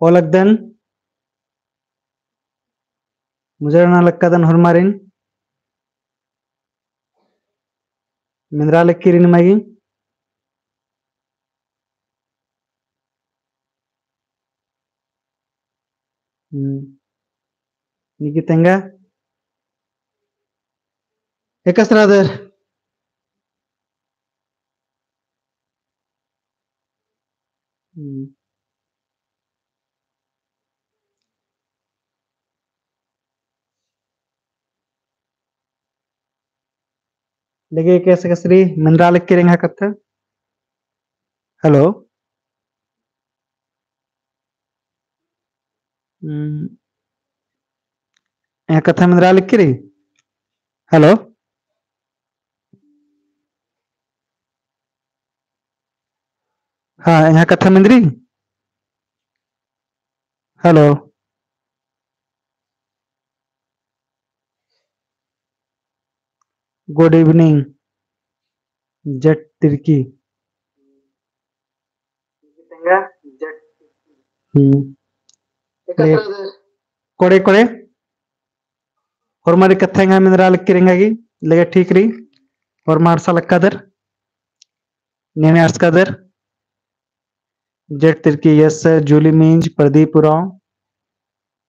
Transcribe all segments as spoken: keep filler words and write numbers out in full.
ओलगदन, मुजरा नना लक्कादन होरमारिन, मेंदरा लक्की रई निमा गे। हम्म। निकी तेंगा। एकासे रअदर। हम्म। लेगे एकासे एकासे रई, मेंदरा लक्की रई एंग्है कत्था। Hello। हम्म। एंग्है कत्था मेंदरा लक्की रई। Hello। हाँ, एंग्है कत्था मेंदरी। Hello। Good evening, जट तिरकी। हम्म। ले, कोड़े, कोड़े। होरमारी कत्था एंग्है मेंदरा लक्की रई एंगा गे, लेगे ठीक रई। होरमा अंड़सा लक्कादर। नेने अंड़सकादर। जट तिरकी, yes sir, जूली मिंज, प्रदीप उराँव।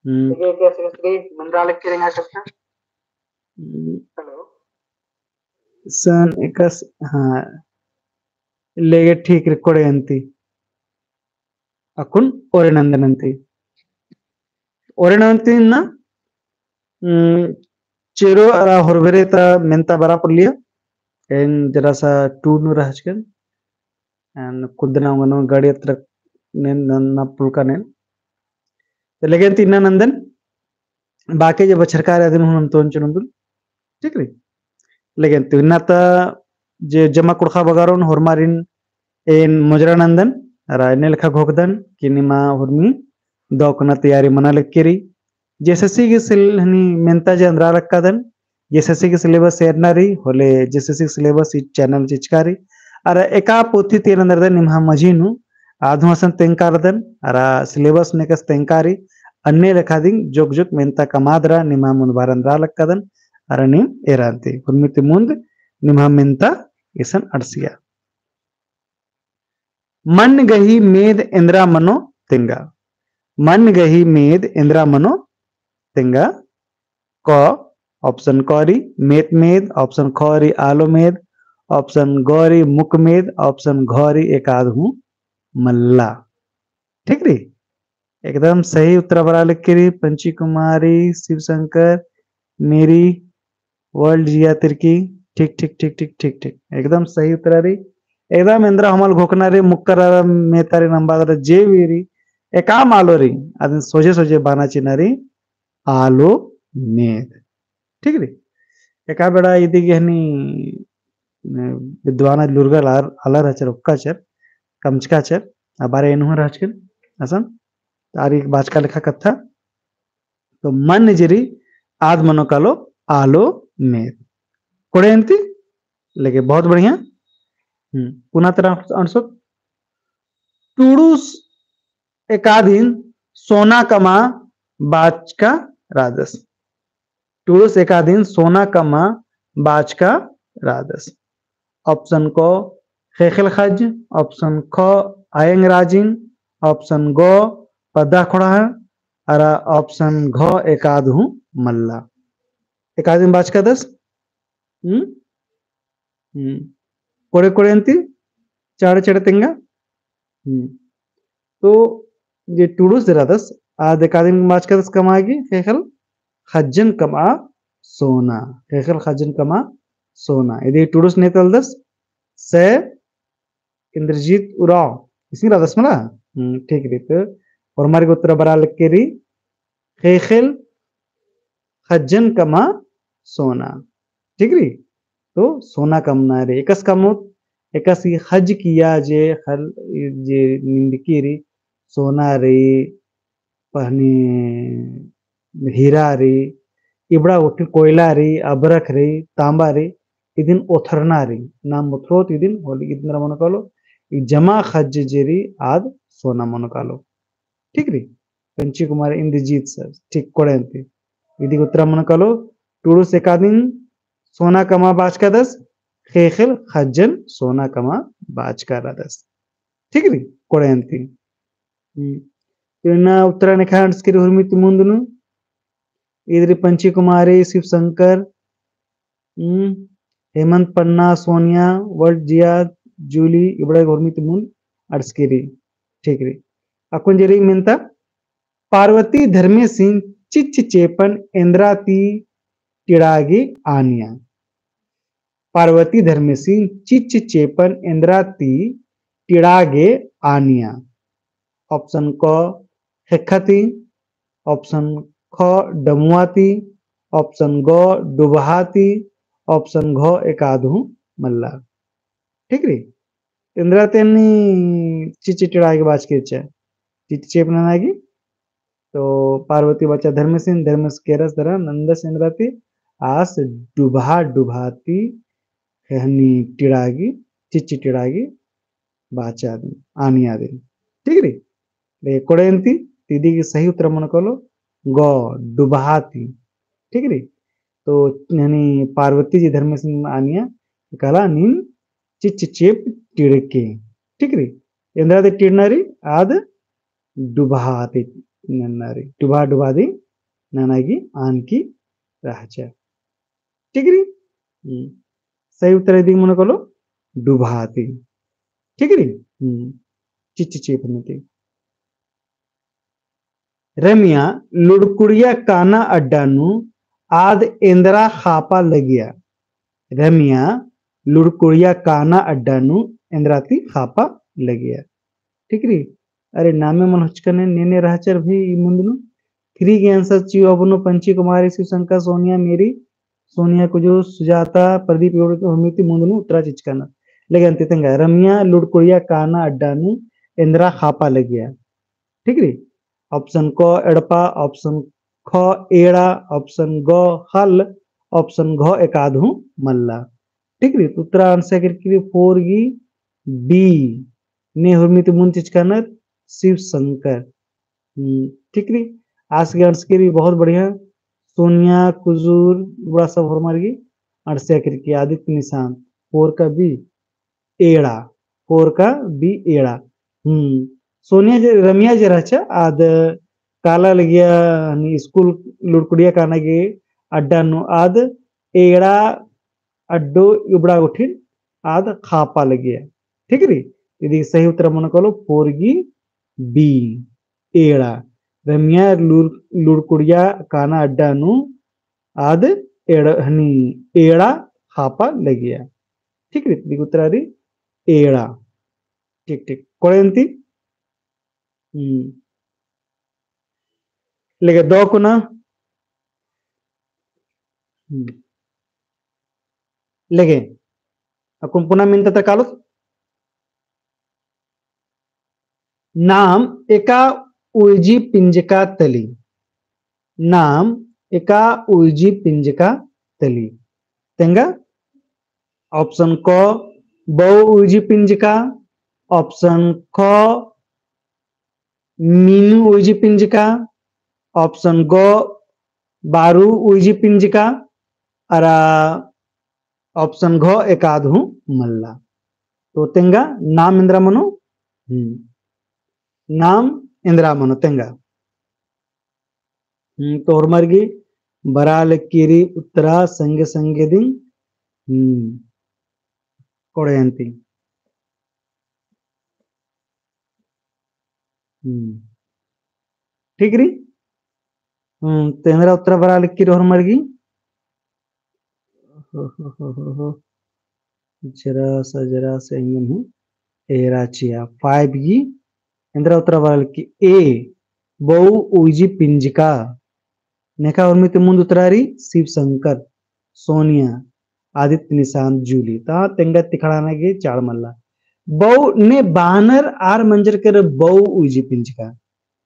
हम्म। लेगे एकासे एकासे रई, मेंदरा लक्की रई एंग्है कत्था। हम्म। Hello। सन एकासे, हाँ। लेगे ठीक रई, कोड़े अन्ती। अक्कुन ओरे नन्दन अन्ती। ओरे नन्दन अन्ती ना, हम्म, चेरो अरा होरभेरे ता मेन्ता बरा पोल्लिया। एन जरा सा टूर नू रहचकन। एन कुद्दना ओंगनो गाड़ी अतरक नेन, नन्ना पुलका नेन। तो लेगे अन्ती इन्ना नन्दन, बाकी जे बछरकार अदिन हूँ नन्तोन चुनुन्दुल, ठीक रई? लेगे अन्ती इन्ना ता जे जमा कुँड़ुख़ा बगारोन होरमारिन एन मुजरा नन्दन, अरा एन्ने लेखा घोखदन कि निमा होरमी दौकना तैयारी मना लक्की रई। जेएसएससी गे सिल-, हनी मेन्ता जे एन्दरा लक्कादन, जेएसएससी गे syllabus एरना रई, होले जेएसएससी गे syllabus ई channel चिचका रई। अरा एका पोथी ती एन्देरदन निम्है मझी नू, आद हूँ असन तेंगकारदन, अरा syllabus नू एकासे तेंगका रई, अन्ने लेखा दिम जोक जोक मेन्ता कमआ दरा निम्है मुन्ध बअर एन्दरा लक्कादन, अरा नीम एरा अन्ती। होरमी ती मुन्ध निम्है मेन्ता इसन अंड़सिया। मन गही मेद एन्दरा मनो तेंगा। मन गही मेद एन्दरा मनो तेंगा। क, option क रई मेत मेद, option ख रई आलो मेद, option ग रई मुक मेद, option घ रई एकाद हूँ मल्ला। ठीक रई? एकदम सही उत्तरा बरआ लक्की रई, पंची कुमारी, शिव शंकर, मेरी, world जिया तिरकी, ठीक, ठीक, ठीक, ठीक, ठीक, ठीक। एकदम सही उत्तरा रई। एकदम एन्दरा हूँ मल घोखना रई, मुक्कर अरा मेता रई, नम्बाद रई, जे भी रई, एकअम आलो रई, अदिन सोझे, सोझे बअना चिअना रई, आलो मेद। ठीक रई? एका बेड़ा इदी गे हनी, अ, विद्वान लूरगर आलर, आलर रहचर, ओक्काचर, कमचकाचर, आ बारे एन हूँ रहचकन, असन, आर ई बाचका लेखा कत्था, तो मन जे रई आद मनो कालो आलो मेद। कोड़े अन्ती? लेगे बहुत बढ़िया। हम्म, पुना तरा अंड़सोत। टुड़ुस एकादिन सोना कमआ बाचका रअदस। टुड़ुस एकादिन सोना कमआ बाचका रअदस। Option क ख़ेख़ेल ख़ज्ज, option ख अयंग राजिन, option ग पद्दा ख़ोंड़हा, अरा option घ एकाद हूँ मल्ला। एकादिन बाचकादस? हम्म? हम्म। कोड़े कोड़े अन्ती? चाड़े चाड़े तेंगा? हम्म। तो जे टुड़ुस जे रअदस, आद एकादिन बाचकादस कमआ गे, ख़ेख़ेल ख़ज्जन कमआ सोना। ख़ेख़ेल ख़ज्जन कमआ सोना। इदी टुड़ुस ने तलदस, सै इंद्रजीत उराँव। इसी रअदस मला? हम्म, ठीक रई। तो होरमारिन उत्तरा बरआ लक्की रई, ख़ेख़ेल ख़ज्जन कमआ सोना। ठीक रई? तो सोना कमना रई। एकासे कमओत, एकासे ख़ज्ज किया जे ख़ल-, जे निंदकी रई, सोना रई, पहनी हीरा रई, इबड़ा उठी कोयला रई, अबरख रई, तांबा रई, इदिन ओथरना रई। नाम ओथरोत इदिन, होले इदिन रा मनो कालो, ई जमा ख़ज्ज जे रई, आद सोना मनो कालो। ठीक रई? पंची कुमार इंद्रजीत सर, ठीक, कोड़े अन्ती। इदी उत्तरा मनो कालो, टुड़ुस एकादिन सोना कमा बाचकादस, ख़ेख़ेल ख़ज्जन सोना कमा बाचका रअदस। ठीक रई, कोड़े अन्ती। हम्म। तो इन्ना उत्तरा नेखा अंड़सकी रई हुरमी ती मुन्द नू। इदरी पंची कुमारी, शिव शंकर, हम्म, हेमंत पन्ना, सोनिया, वर्ड जिया, जूली, इबड़ा हुरमी ती मुन्द अंड़सकी रई। ठीक रई। अक्कुन जे रई मेन्ता, पार्वती धर्मेसिन चिच्च चेपन एन्द्रा ती टिड़ा गे आनिया। पार्वती धर्मेसिन चिच्च चेपन एन्द्रा ती टिड़ा गे आनिया। Option क ख़ेक्खा ती, option ख डमुआ ती, option ग डुबहा ती, option घ एकादहूँ मल्ला। ठीक रई? एन्द्रा ती अन्नी चिच्च टिड़ा गे बाचकी रहचा, चिच्च चेप नना गे। तो पार्वती बाचा धर्मेसिन, धर्मेस केरस दरा नन्दस एन्द्रा ती, आस डुबहा, डुबहा ती हनी टिड़ा गे, चिच्च टिड़ा गे बाचा दिम, आनिया दिम। ठीक रई? ले कोड़े अन्ती, इदी गे सही उत्तरा मनो कालो, ग, डुबहा ती। ठीक रई? तो हनी पार्वती जी धर्मेसिन आनिया, काला नीन चिच्च चेप टिड़के। ठीक रई? एन्द्रा ती टिड़ना रई, आद डुबहा ती नन्ना रई। डुबहा, डुबहा ती नना गे आनकी रहचा। ठीक रई? हम्म। सही उत्तरा इदी मनो कालो डुबहा ती। ठीक रई? हम्म। चिच्च चेप नना ती। रमिया लुड़कुड़िया काना अड्डा नू आद एन्द्रा ख़ापा लगिया। रमिया लुड़कुड़िया काना अड्डा नू एन्द्रा ती ख़ापा लगिया। ठीक रई? अरे नामे मल होचकन ने, ने रहचर भी ई मुन्द नू। Three गे answer चिओ अबनो पंची कुमारी, शिव शंकर, सोनिया, मेरी, सोनिया कुजूर, सुजाता, प्रदीप, एवढे तो हुरमी ती मुन्द नू उत्तरा चिचकन। लेकिन अन्ती तेंगा रमिया लुड़कुड़िया काना अड्डा नू एन्द्रा ख़ापा लगिया। ठीक रई? Option क एड़पा, option ख एड़ा, option ग ख़ल्ल, option घ एकादहूँ मल्ला। ठीक रई? तो उत्तरा अंड़सकी रई four गी B। ने हुरमी ती मुन्द चिचकनर शिव शंकर। हम्म, ठीक रई। आस गे अंड़सकी रई बहुत बढ़िया। सोनिया कुजूर इबड़ा सब होरमर गे अंड़सकी रई आदित्य निशांत। Four का B। एड़ा, four का B एड़ा। हम्म, सोनिया जे, रमिया जे रहचा, आद काला लगिया, हनी स्कूल लुड़कुड़िया काना गे अड्डा नू आद एड़ा अड्डो इबड़ा गुट्ठिन आद ख़ापा लगिया। ठीक रई? इदी सही उत्तरा मनो कालो four गी B, एड़ा। रमिया लुड़-, लुड़कुड़िया काना अड्डा नू आद एड़ा, हनी एड़ा ख़ापा लगिया। ठीक रई, इदी उत्तरा रई एड़ा। ठीक, ठीक। कोड़े अन्ती? हम्म। लेगे दव कुना। हम्म। लेगे। अक्कुन पुना मेन्ता ता कालोत। नाम एका उइजी पिंजका तली। नाम एका उइजी पिंजका तली। तेंगा option क बऊ उइजी पिंजका, option ख मीनू उइजी पिंजका, option ग बारू उइजी पिंजका, अरा option घ एकादहूँ मल्ला। तो तेंगा नाम एन्द्रा मनो? हम्म। नाम एन्द्रा मनो तेंगा। हम्म, तो होरमर गे बरआ लगी रई उत्तरा संगे संगे दिम। हम्म। कोड़े अन्ती। हम्म। ठीक रई? हम्म, तो एन्द्रा उत्तरा बरआ लगी रई होरमर गे। जरा सा, जरा सा एंगन हूँ एरा चिआ। Five गी एन्द्रा उत्तरा बरआ लगी रई A, बऊ उइजी पिंजका। नेखा होरमी ती मुन्द उत्तरा रई शिव शंकर, सोनिया, आदित्य निशांत, जूली। ता तेंगा तिखड़ाना गे चाड़ मल्ला। बऊ ने बानर आर मंजर केरर बऊ उइजी पिंजका।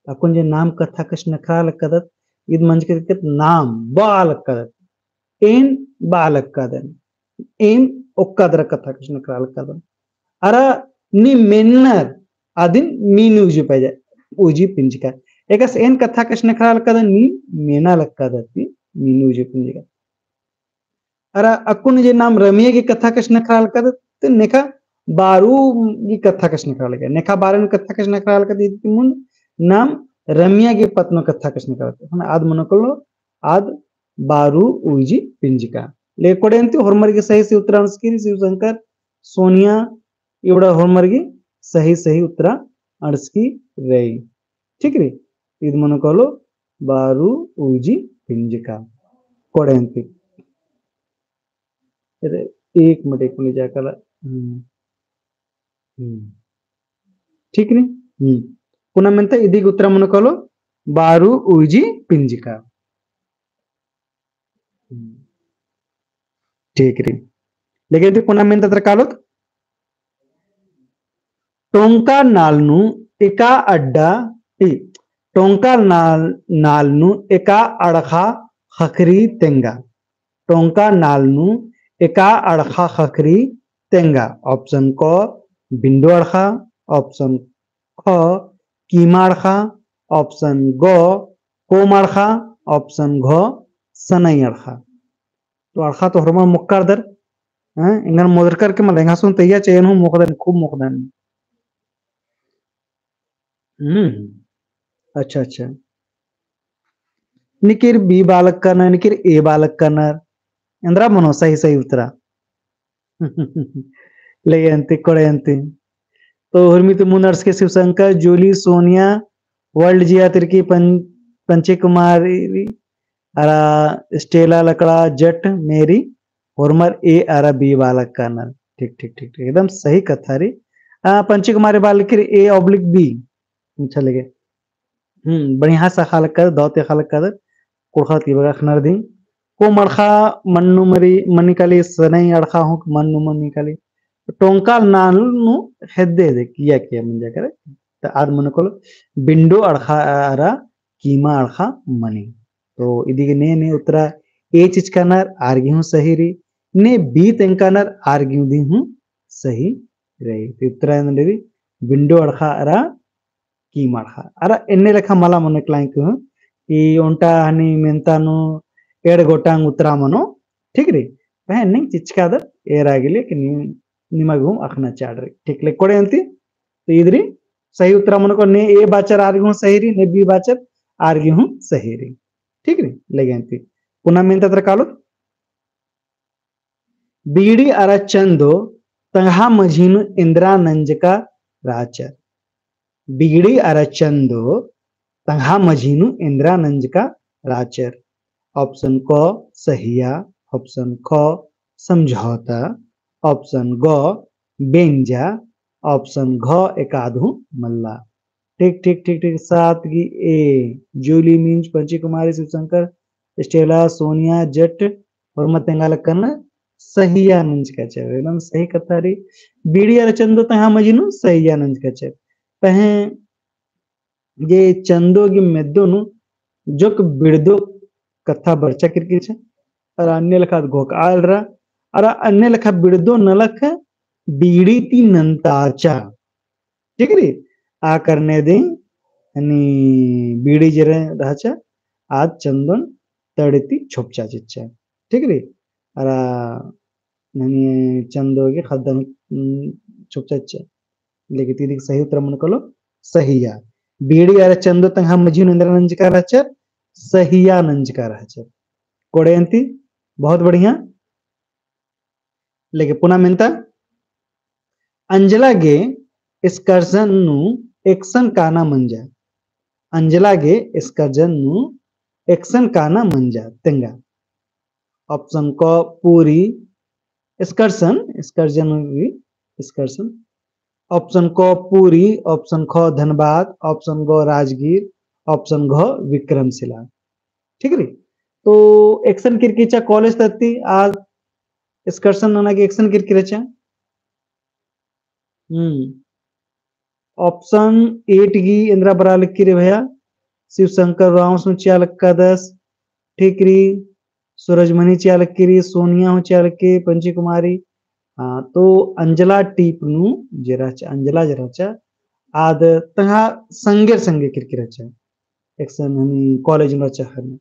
अक्कुन जे नाम कत्था कछनखरआ लक्कादत, ईद मंजकी रई नाम बआ लक्कादत। एन बआ लक्कादन। एन ओक्का दरा कत्था कछनखरआ लक्कादन। अरा नी मेन्नर अदिन मीन उइजी पैजा, उइजी पिंजका। एकासे एन कत्था कछनखरआ लगदन, नीम मेना लगदत, नीम मीनू उइजी पिंजका। अरा अक्कुन जे नाम रमिया गे कत्था कछनखरआ लगदत, तो नेखा बारू गे कत्था कछनखरआ लगदत। नेखा बारू गे कत्था कछनखरआ लगदत, इदी मुन्द नाम रमिया गे पत्त नू कत्था कछनखरआ लगदत। हाँ, आद मनो कालो, आद बारू उइजी पिंजका। ले कोड़े अन्ती होरमर गे सही सही उत्तरा अंड़सकी रई, शिव शंकर, सोनिया, इबड़ा होरमर गे सही सही उत्तरा अंड़सकी रई। ठीक रई? इद मनो कालो बारू उइजी पिंजका। कोड़े अन्ती। अरे, एक मिनट, एक मिनट जाकर, हम्म। हम्म। ठीक रई? हम्म। पुना मेन्ता इदी गे उत्तरा मनो कालो, बारू उइजी पिंजका। हम्म। ठीक रई। लेकिन इदी पुना मेन्ता तरा कालोत, टोंका नाल नू एका अड्डा ती, टोंका नाल, नाल नू एका अड़खा ख़क्खरी तेंगा। टोंका नाल नू एका अड़खा ख़क्खरी तेंगा। Option क बिंडो अड़खा, option ख कीमा अड़खा, option ग कोम अड़खा, option घ सनई अड़खा। तो अड़खा तो होरमा मोक्का रअदर, हैं? एंगन मोदरकर के मल एंगा सुन तैया चयन हूँ मोख़दन, खूब मोख़दन। हम्म। अच्छा, अच्छा। निकिर B बआ लगनर, निकिर A बआ लगनर। एन्दरा मनो सही, सही उत्तरा। ले अन्ती, कोड़े अन्ती। तो हुरमी ती मुन्द अंड़सकी शिव शंकर, जूली, सोनिया, World जिया तिरकी, पं-, पंची कुमारी, अरा स्टेला लकड़ा, जट, मेरी, होरमर A अरा B बआ लगनर। ठीक, ठीक, ठीक, ठीक। एकदम सही कत्था रई। आ, पंची कुमारी बआ लगकी रई A oblique B। अच्छा लगे। हम्म, बढ़िया से अख़आ लगदर, दव ती अख़आ लगदर, कुँड़ुख़र ती बग्गे अख़नर दिम। कोम अड़खा मन्नू मनी, मनी काली, सनई अड़खा हूँ मन्नू मनी काली। टोंका नाल नू हेद्दे हेद्दे किया किया मंजा केरा। तो आद मनो कालो बिंडो अड़खा अरा कीमा अड़खा मनी। तो इदी गे ने, ने उत्तरा A चिचकानर आर गे हूँ सही रई, ने B तेंगकानर आर गे हूँ सही रई। तो उत्तरा एन्देर रई बिंडो अड़खा अरा कीमा अड़खा। अरा एन्ने लेखा मला मनो एकला एंग्है कि ओन्टा हनी मेन्ता नू एंड़ गोटांग उत्तरा मनो, ठीक रई? पहें एन्ने चिचकादत एरा गे ले कि नी-, निमा गे हूँ अख़ना चाड़ रई। ठीक ले कोड़े अन्ती? तो इद रई सही उत्तरा मनो कालो ने A बाचर आर गे हूँ सही रई, ने B बाचर आर गे हूँ सही रई। ठीक रई? लगे अन्ती। पुना मेन्ता तरा कालोत। बीड़ी अरा चंदो तंगआ मझी नू एन्दरा नंजका रहचर। बीड़ी अरा चंदो तंगआ मझी नू एन्दरा नंजका रहचर। Option क सहिया, option ख समझौता, option ग बेंजा, option घ एकादहू मल्ला। ठीक, ठीक, ठीक, ठीक। सात गी A, जूली मिंज, पंची कुमारी, शिवशंकर, स्टेला, सोनिया, जट, होरमर तेंगा लगनर सहिया नंजका रहचर। एकदम सही कत्था रई। बीड़ी अरा चंदो तंगआ मझी नू सहिया नंजका रहचर। पहें जे चंदो गी मेद्दो नू जोक बिड़दो कत्था बरचा केरकी रहचा। अरा अन्ने लेखा घोकआ लगरा। अरा अन्ने लेखा बिड़दो नलख बीड़ी ती नन्ताचा। ठीक रई? आ करने दे हनी बीड़ी जे रहचा, आद चंदोन तड़ी ती छोपचा चिच्चा। ठीक रई? अरा हनी चंदो गी ख़द्दन, हम्म, छोपचा चिच्चा। लेकिन इदी गी सही उत्तर मनो कालो सहिया। बीड़ी अरा चंदो तंगआ मझी नू एन्दरा नंजका रहचर, सहिया नंजका रहचर। कोड़े अन्ती, बहुत बढ़िया। लेकिन पुना मेन्ता, अंजला गे excursion नू एकसन काना मंजा। अंजला गे excursion नू एकसन काना मंजा। तेंगा। Option क पुरी, excursion, excursion भी, excursion। Option क पुरी, option ख धनबाद, option ग राजगीर, option घ विक्रमशिला। ठीक रई? तो एकसन केरकी रहचा college तरती, आद excursion नना गे एकसन केरकी रहचा। हम्म। Option eight गी एन्दरा बरआ लगकी रई भैया, शिवशंकर उराँवस हूँ चिआ लगकादस, ठीक रई, सूरजमणि चिआ लगकी रई, सोनिया हूँ चिआ लगकी, पंची कुमारी। हाँ, तो अंजला टीप नू जे रहचा, अंजला जे रहचा, आद तंगआ संगेर संगे केरकी रहचा। एकसन हनी college नू रहचा हनी।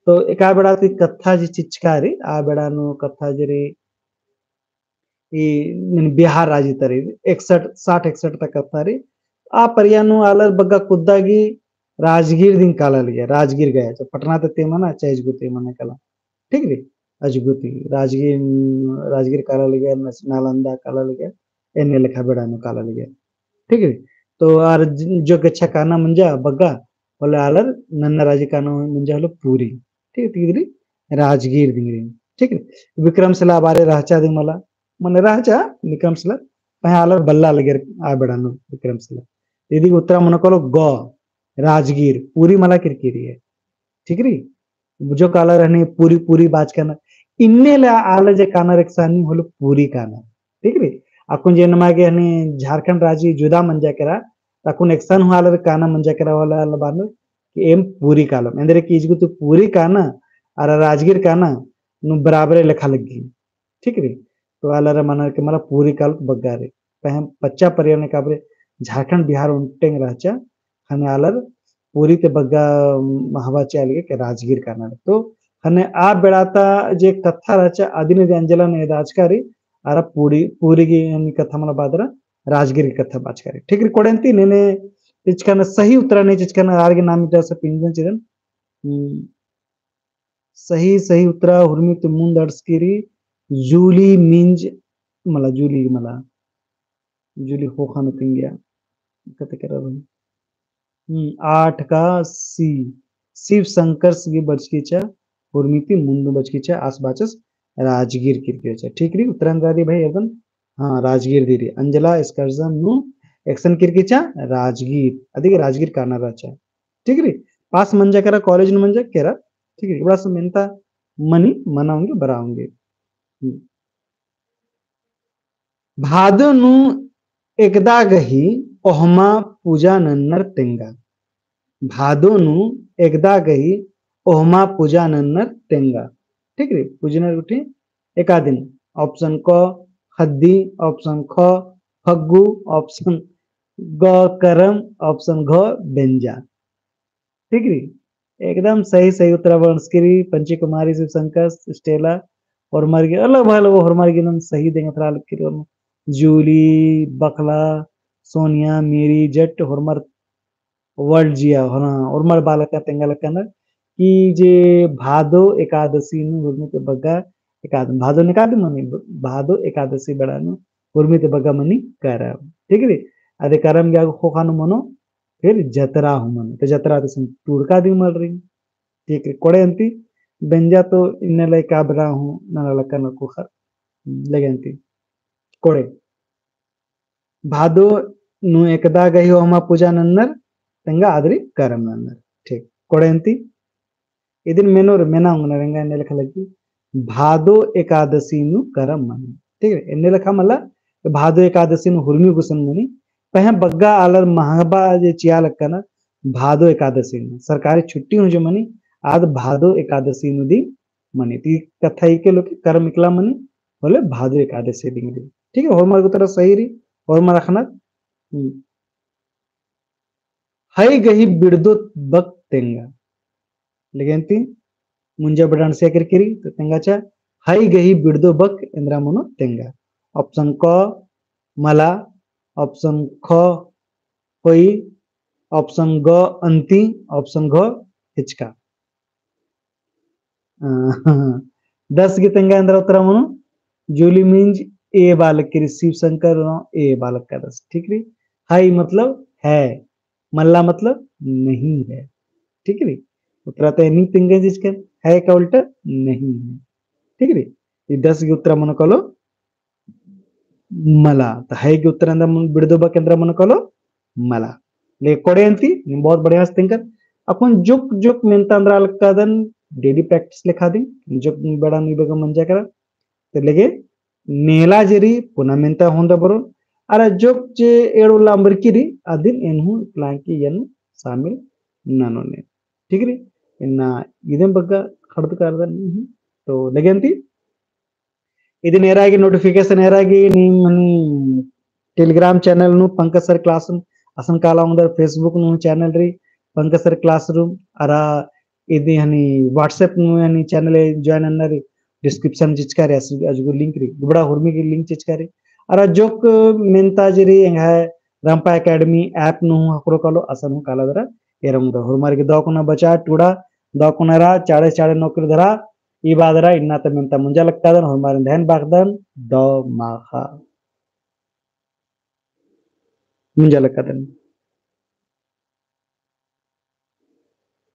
तो एका बेड़ा ती कत्था जे चिचका रई, आ बेड़ा नू कत्था जे रई, ई, मने बिहार राजी तरी, एकसठ, साठ एकसठ तक कत्था रई। आ परिया नू आलर बग्गा कुद्दा गे राजगीर दिम काला लगिया, राजगीर गया, तो पटना ती मना, चाहे अजगुती मना काला। ठीक रई? अजगुती, राजगीर, राजगीर काला लगिया, नस-, नालंदा काला लगिया, एन्ने लेखा बेड़ा नू काला लगिया। ठीक रई? तो आर ज-, जो गेच्छा काना मंजा बग्गा, होले आलर नन्ना राजी काना मंजा होले पुरी। ठीक, तिंगरी राजगीर दिंगरी। ठीक, विक्रमशिला बारे रहचा दिंग मला, मने रहचा विक्रमशिला, पहें आलर बल्ला लगियर आ बेड़ा नू विक्रमशिला। इदी उत्तरा मनो कालो ग, राजगीर, पुरी मला किरकिरी है। ठीक रई? जो काला रहनी पुरी, पुरी बाचका ना, इन्ने ला आलर जे काना एकसानी होले पुरी काना। ठीक रई? अक्कुन जे नमा गे हनी झारखंड राजी जुदा मंजा केरा, अक्कुन एकसन हूँ आलर काना मंजा केरा होले आलर बानर कि एम पुरी कालम। एन्देर कि इजगु तो पुरी काना, अरा राजगीर काना, नू बराबरे लेखा लग्गी। ठीक रई? तो आलर मनर कि मला पुरी कालत बग्गा रई। पहें पच्चा परिया नू काबरे झारखंड बिहार ओन्टेंग रहचा, ख़ने आलर पुरी ती बग्गा हवा चिआ लगे कि राजगीर काना रई। तो ख़ने आ बेड़ा ता जे कत्था रहचा अदिन जे अंजला ने एदाचका रई, आर पुरी, पुरी गे हनी कत्था मला बादरा राजगीर गे कत्था बाचका रई। ठीक रई, कोड़ेन्ती नेने चिचका ना सही उत्तरा ने चिचका ना आर गे नाम इटा से पिंजन चिदन। हम्म, सही, सही उत्तरा हुरमी ती मुन्द अंड़सकी रई, जूली मिंज मला, जूली मला, जूली ख़ोख़ा नू तिंगिया, कते केरा भाई। हम्म, आठ का C, शिव शंकर गे बचकी चा, हुरमी ती मुन्द बचकी चा, आस बाचस राजगीर किरकी चा। ठीक रई, उत्तरा एन्देर रई भाई एकदम, हाँ, राजगीर दिम रई। अंजला excursion नू एकसन किरकी चा, राजगीर, अदिगे राजगीर काना रहचा। ठीक रई, पास मंजा केरा, college नू मंजा केरा, ठीक रई, इबड़ा से मेन्ता मनी, मना ओंगे, बरा ओंगे। हम्म। भादो नू एकदा गही ओहमा पूजा नन्नर तेंगा। भादो नू एकदा गही ओहमा पूजा नन्नर तेंगा। ठीक रई, पूजनर गुट्ठी एका दिन। Option क ख़द्दी, option ख फग्गु, option ग करम, option घ बेंजा। ठीक रई? एकदम सही, सही उत्तरा अंड़सकी रई, पंची कुमारी, शिव शंकर, स्टेला, होरमर गे, अलग भाई लोग, होरमर गे एकदम सही देंगत रआ लगी रई, जूली, बखला, सोनिया, मेरी, जट, होरमर world जिया, हाँ, होरमर बालका तेंगा लक्कनर, कि जे भादो एकादशी नू हुरमी ती बग्गा एकाद-, भादो नू एकाद मनी, भादो एकादशी बेड़ा नू हुरमी ती बग्गा मनी करम। ठीक रई? अदे करम गे आगो ख़ोख़ा नू मनो, फिर जतरा हूँ मनो। तो जतरा तो सुन टुड़का दिम मल रई। ठीक रई, कोड़ेन्ती, बेंजा तो इन्ने लाई काबरा हूँ, नना लक्कनर ख़ोख़ा, लेगेन्ती। कोड़े। भादो नू एकदा गही ओहमा पूजा नन्नर, तेंगा आद रई करम नन्नर। ठीक, कोड़ेन्ती। इदिन मेनोर मेना ओंगनर एंगा एन्ने लेखा लग्गी, भादो एकादशी नू करम मनी। ठीक है, एन्ने लेखा मला, भादो एकादशी नू हुरमी गुसन मनी, पहें बग्गा आलर महबा जे चिआ लक्कनर, भादो एकादशी नू, सरकारी छुट्टी हूँ जे मनी, आद भादो एकादशी नू दिम मनी। ती कत्था इके लोके करम इकला मनी, होले भादो एकादशी दिम रई। ठीक है, होरमर गुतरा सही रई, होरमर अख़नर। हम्म। हई गही बिड़दो बक तेंगा। लेगेन्ती, मुंजा बेड़ा अंड़सिया केरकी रई, तो तेंगा चा, हई गही बिड़दो बक एन्दरा मनो तेंगा। Option क, मला, option ख, होई, option ग, अन्ती, option घ, हिचका। अ, दस गे तेंगा एन्दरा उत्तरा मनो, जूली मिंज A बआ लगी रई, शिव शंकर नू A बआ लगी रई दस, ठीक रई। हई मतलब है, मला मतलब नहीं है, ठीक रई। उत्तरा तो एन्ने तेंगा चिचकन, है का उल्टा नहीं है, ठीक रई। ई दस गे उत्तरा मनो कालो मला। तो हई गे उत्तरा एन्दरा मनो, बिड़दो बक एन्दरा मनो कालो मला। ले कोड़ेन्ती, नीम बहुत बढ़िया से तेंगकर। अक्कुन जोक जोक मेन्ता एन्दरा लक्कादन, daily practice लेखा दिम, जोक बेड़ा नू ई बग्गे मंजा केरा। तो लेगे नेला जे रई पुना मेन्ता होन्दा बरओन। अरा जोक जे एड़ो लाम्बरकी रई, अदिन एन हूँ इकलांकी एन शामिल ननोन। ठीक रई? इन्ना इदिम बग्गे ख़ड़दका रअदन। तो लेगेन्ती इदिन एरा गे notification एरा गे नीम हनी Telegram channel नू पंकज sir class असन काला ओंगदर, Facebook नू channel रई, पंकज सर classroom, अरा इदी हनी WhatsApp नू हनी channel join नन्ना रई, description चिचका रई, अस-, अजगो link रई, इबड़ा हुरमी गे link चिचका रई। अरा जोक मेन्ता जे रई एंग्है रंपा Academy app नू हूँ ख़क्खरो कालो, असन हूँ काला दरा एरा ओंगदरा। हुरमार गे दव कोना बचा टूड़ा, दव कोना रा, चाड़े चाड़े नौकरी धरा, ई बआ दरा इन्ना ता मेन्ता मुंजा लक्कादन, हुरमारिन धैन बाखदन, दव माख़ा। मुंजा लक्कादन।